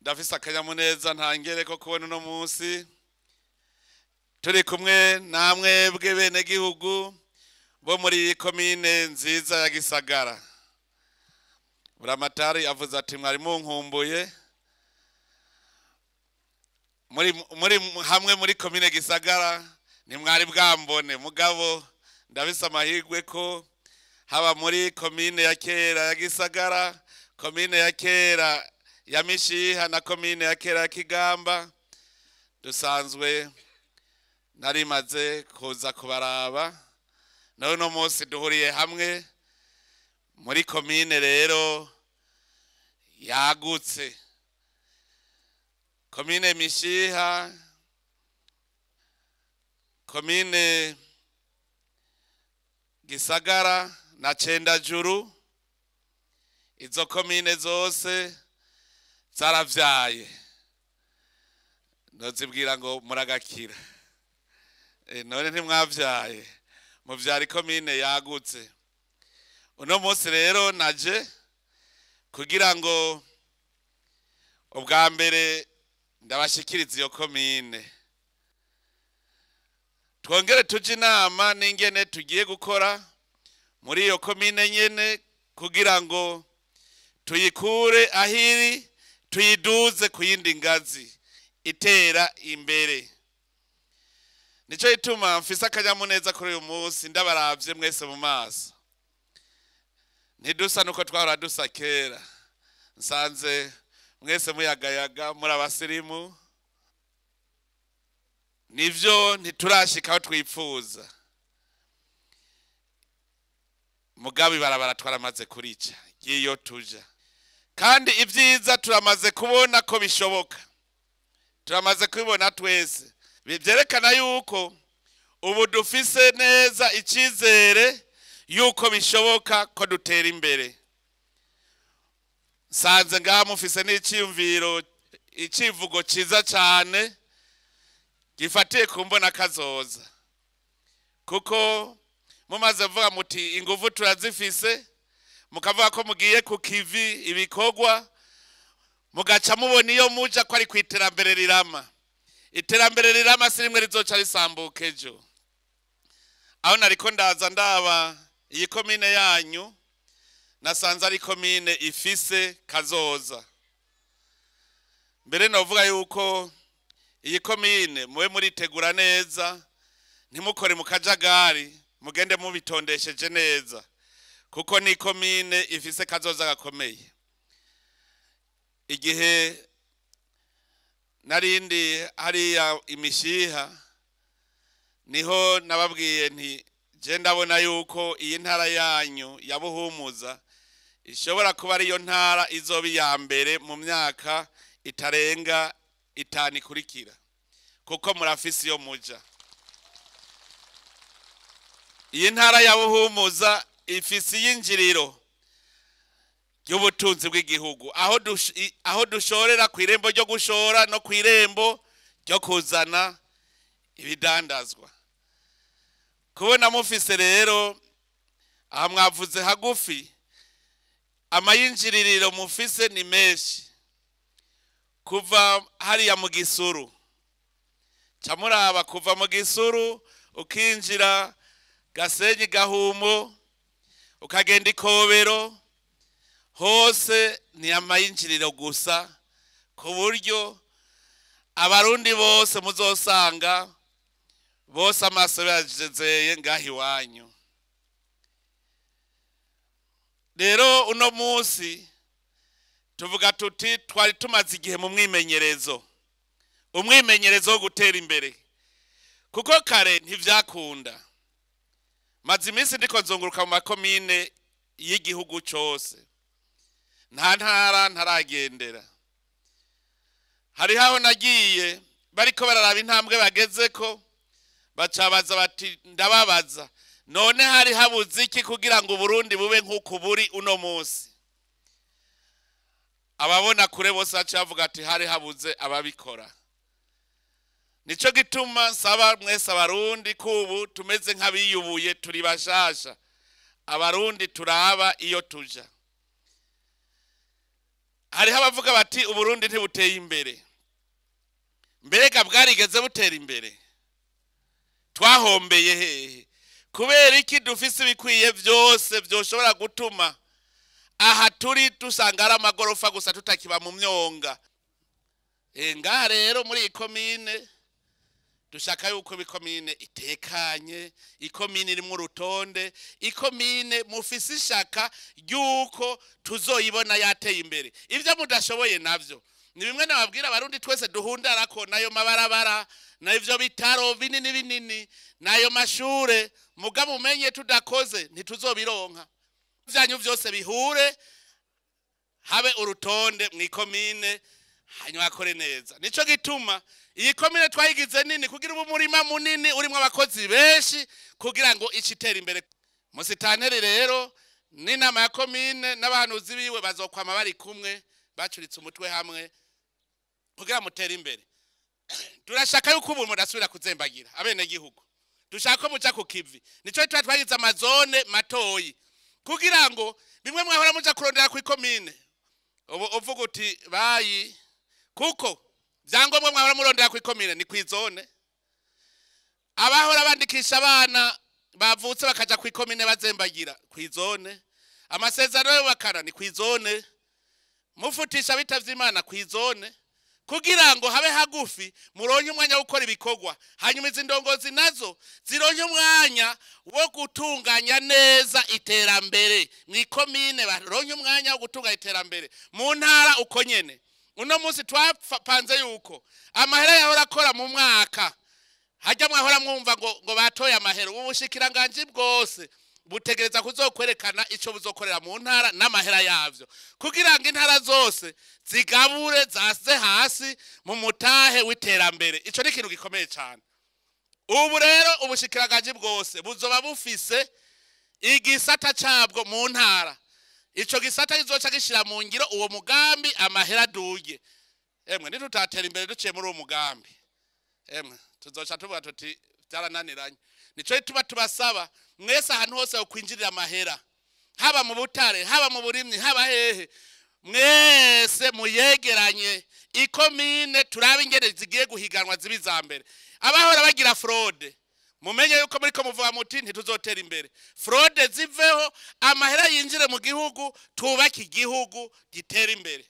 Ndafise akanyamuneza ntangere ko kubona uno munsi turi kumwe namwebwe bene gihugu bo muri komine nziza ya Gisagara. Buramatari avuze ati mwari munkumbuye muri hamwe muri komine Gisagara ntimwari bwambone, mugabo ndabise amahirwe ko haba muri komine ya kera ya Gisagara, komine ya kera ya Mishiha na komine ya kera ya Kigamba dusanzwe narimaze kuza kubaraba. None uno munsi duhuriye hamwe muri komine rero yagutse, komine Mishiha, komine Gisagara na Cendajuru. Izo komine zose zaravyaye, ndozibwira ngo muragakira. None ntimwavyaye, muvyara ikomine yagutse. Uno munsi rero naje kugira ngo ubwa mbere ndabashikiriza iyo komine, twongere tuje inama n'ingene tugiye gukora muri iyo komine nyene kugira ngo tuyikure ahiri tuyiduze ku yindi ngazi itera imbere. Nico gituma mfise akanyamuneza kuri uyu munsi, ndabaravye mwese mu maso. Ntidusa nuko twahora dusa kera, nsanze mwese muyagayaga muri abasirimu. Nivyo ntiturashika aho twipfuza, mugabo ibarabara twaramaze kurica ry'iyo tuja, kandi ibyiza turamaze kubona ko bishoboka, turamaze kubibona twese. Byerekana yuko ubu dufise neza icyizere yuko bishoboka ko dutera imbere. Nsanze ngaha mufise n'iciyumviro, icivugo ciza cyane gifatiye ku mbona kazoza, kuko mumaze kuvuga muti ingufu turazifise, mukavuga ko mugiye ku kivi ibikorwa, mugaca mubona iyo muja ko ari ku iterambere rirama. Iterambere rirama si rimwe rizoca risambuka ejo. Aho nariko ndaza ndaba iyi komine yanyu, nasanze ari komine ifise kazoza. Mbere novuga yuko iyi komine mube muritegura neza, ntimukore mu kajagari, mugende mubitondesheje neza, kuko ni komine ifise kazoza gakomeye. Igihe narindi hariya imishiha, niho nababwiye nti je ndabona yuko iyi ntara yanyu ya Buhumuza ishobora kuba ariyo ntara izoba iya mbere mu myaka itarenga 5 ikurikira, kuko murafise iyo muja. Iyi ntara ya Buhumuza ifise iyinjiriro ry'ubutunzi bw'igihugu, aho dushorera ku irembo ryo gushora no ku irembo ryo kuzana ibidandazwa. Kubona mufise rero aha mwavuze hagufi, amayinjiririro mufise ni menshi. Kuva hariya mu Gisuru, camuraba kuva mu Gisuru ukinjira Gasenyi Gahumo, ukagenda Ikobero, hose ni amayinjiriro gusa, ku buryo abarundi bose muzosanga bose amaso yajezeye ngaho iwanyu. Rero uno munsi tuvuga tuti twari tumaze igihe mu mwimenyerezo, umwimenyerezo wo gutera imbere, kuko kare ntivyakunda. Maze iminsi ndiko nzunguruka mu makomine y'igihugu cose, nta ntara ntaragendera. Hariho aho nagiye bariko bararaba intambwe bagezeko, bacabaza bati ndababaza, none hari habuze iki kugira ngo Burundi bube nk'uko buri uno munsi? Ababona kure bose baca bavuga ati hari habuze ababikora. Nico gituma nsaba mwese abarundi kubu tumeze nk'abiyubuye, turi bashasha. Abarundi turaba iyo tuja. Hariho abavuga bati Uburundi ntibuteye imbere. Mbega bwarigeze butera imbere? Twahombeye hehe? Kubera iki dufise ibikwiye byose byoshobora gutuma aha turi dusanga ari amagorofa gusa, tutakiba mu myonga? Ngaha rero muri iyi komine dushaka yuko ikomine itekanye, ikomine irimwo urutonde, ikomine mufise ishaka ry'uko tuzoyibona yateye imbere. Ibyo mudashoboye navyo ni bimwe nababwira Abarundi twese duhundara ko nayo mabarabara, n'ivyo bitaro binini binini, nayo mashure, mugabo umenye tudakoze ntituzobironka. Vyanyu vyose bihure, habe urutonde mw'ikomine, hanyuma akore neza. Nico gituma iyi komine twayigize nini, kugira ubu umurima munini urimo abakozi benshi, kugira ngo icitera imbere. Musitanteri rero n'inama ya komine n'abahanuzi biwe bazokwama bari kumwe, bacuritse umutwe hamwe kugira mutere imbere. Turashaka yuko ubu mudasubira kuzembagira abenegihugu, dushaka ko muja ku kivi. Nico gituma twagize amazone matoyi, kugira ngo bimwe mwahora muja kurondera ku ikomine, ubu uvuga uti bayi, kuko vyangombwa mwahora murondera ku ikomine ni kw'izone. Abahora bandikisha abana bavutse bakaja ku ikomine bazembagira, kw'izone. Amasezerano y'ubakana ni kw'izone. Mufutisha bitavye Imana, kw'izone, kugira ngo habe hagufi, muronke umwanya wo gukora ibikorwa, hanyuma izi ndongozi nazo zironke umwanya wo gutunganya neza iterambere mw'ikomine, baronke umwanya wo gutunganya iterambere mu ntara uko nyene. Uno munsi twapanze yuko amahera yahora akora mu mwaka hajya mwahora mwumva ngo batoye amahera, ubu bushikiranganji bwose butegereza kuzokwerekana ico buzokorera mu ntara n'amahera yavyo, kugira ngo intara zose zigabure zase hasi mu mutahe w'iterambere. Ico ni ikintu gikomeye cyane. Ubu rero ubushikiranganji bwose buzoba bufise igisata cabwo mu ntara. Ico gisata kizoca gishira mu ngiro uwo mugambi, amahera aduge. Emwe, nitutatera imbere duciye muri uwo mugambi, emwe, tuzoca tuvuga tuti byarananiranye. Nico tuba tubasaba mwese, ahantu hose ho kwinjirira amahera, haba mu butare, haba mu burimyi, haba hehe, mwese muyegeranye ikomine, turabe ingene zigiye guhiganwa zibi za mbere. Abahora bagira fraude, mumenye yuko muriko muvuga muti ntituzotera imbere. Fraude ziveho, amahera yinjire mu gihugu, tubake igihugu gitera imbere.